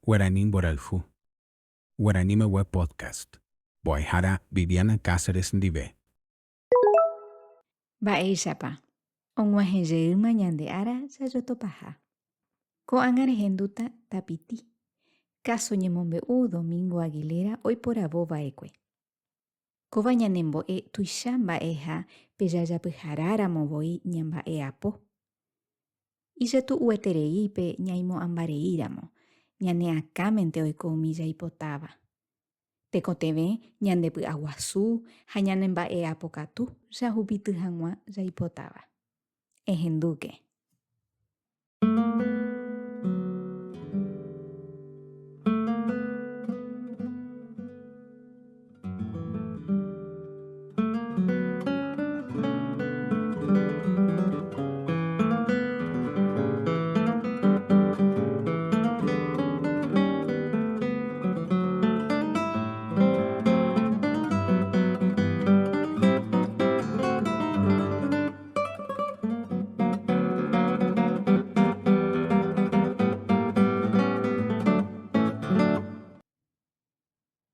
Guarani mborayhu. Guaranimegua Podcast. Mbo'ehára Viviana Cáceres ndive. Mba'éichapa og̃uahẽjeýma ñande ára jajotopaha. Ko'ág̃a rehendúta Tapiti, káso ñemombe'u Domingo Aguilera oiporavo va'ekue. Kóva ñanembo'e tuicha mba'eha pe jajapyharáramo voi ñamba'e'apo. Ijetu'ueterei pe ñaimo'ãmbareíramo, ñane akãmente oiko umi jaipotáva. Tekotevẽ ñandepy'aguasu ha ñanemba'e'apokatu jahupity hag̃ua jaipotáva. Ehendúke.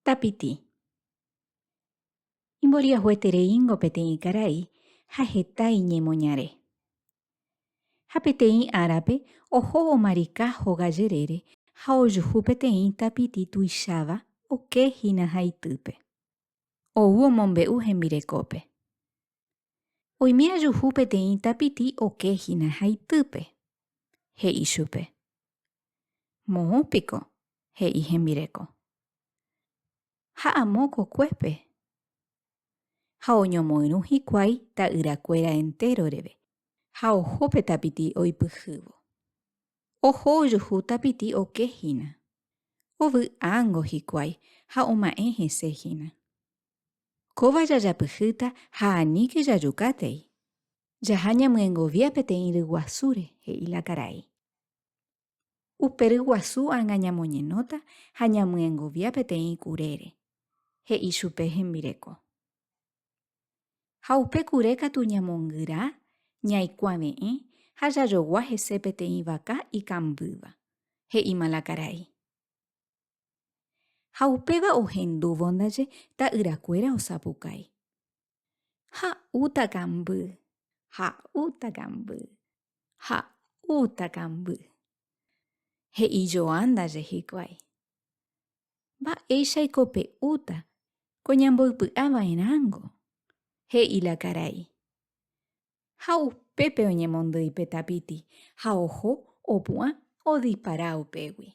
Tapiti. Imboriahuetereíngo peteĩ karai ha heta iñemoñare. Ha peteĩ árape oho omarika hóga jerére ha ojuhu peteĩ tapiti tuicháva oke hína haitýpe. Ou omombe'u hembirekópe. Oime ajuhu peteĩ tapiti oke hína haitýpe, he'i chupe. Moõ piko, he'i hembireko. Ha amo kokuépe. Ha oñomoirũ hikuái ta'yrakuéra entéro reve, ha oho pe tapiti oipyhývo. Oho ojuhu tapiti oke hína. Ovy'ángo hikuái ha oma'ẽ hese hína. Kóva jajapyhýta ha aníke jajukátei. Jaha ñamyengovia peteĩ ryguasúre, he'i la karai. Upe ryguasu ág̃a ñamoñenóta ha ñamyengovia peteĩ kurére, he'i chupe hembireko. Ha upe kure katu ñamongyra, ñaikuave'ẽ ha jajogua hese peteĩ vaka ikambýva, he'íma la karai. Ha upéva ohendúvo ndaje ta'yrakuéra osapukái. Ha'úta kamby! Ha'úta kamby! Ha'úta kamby! He'i joa ndaje hikuái. Mba'éichaiko pe'úta ko ñamboypy'a va'erãngo? He'i la karai. Ha upépe oñemondýi pe tapiti ha oho opu'ã odipara upégui.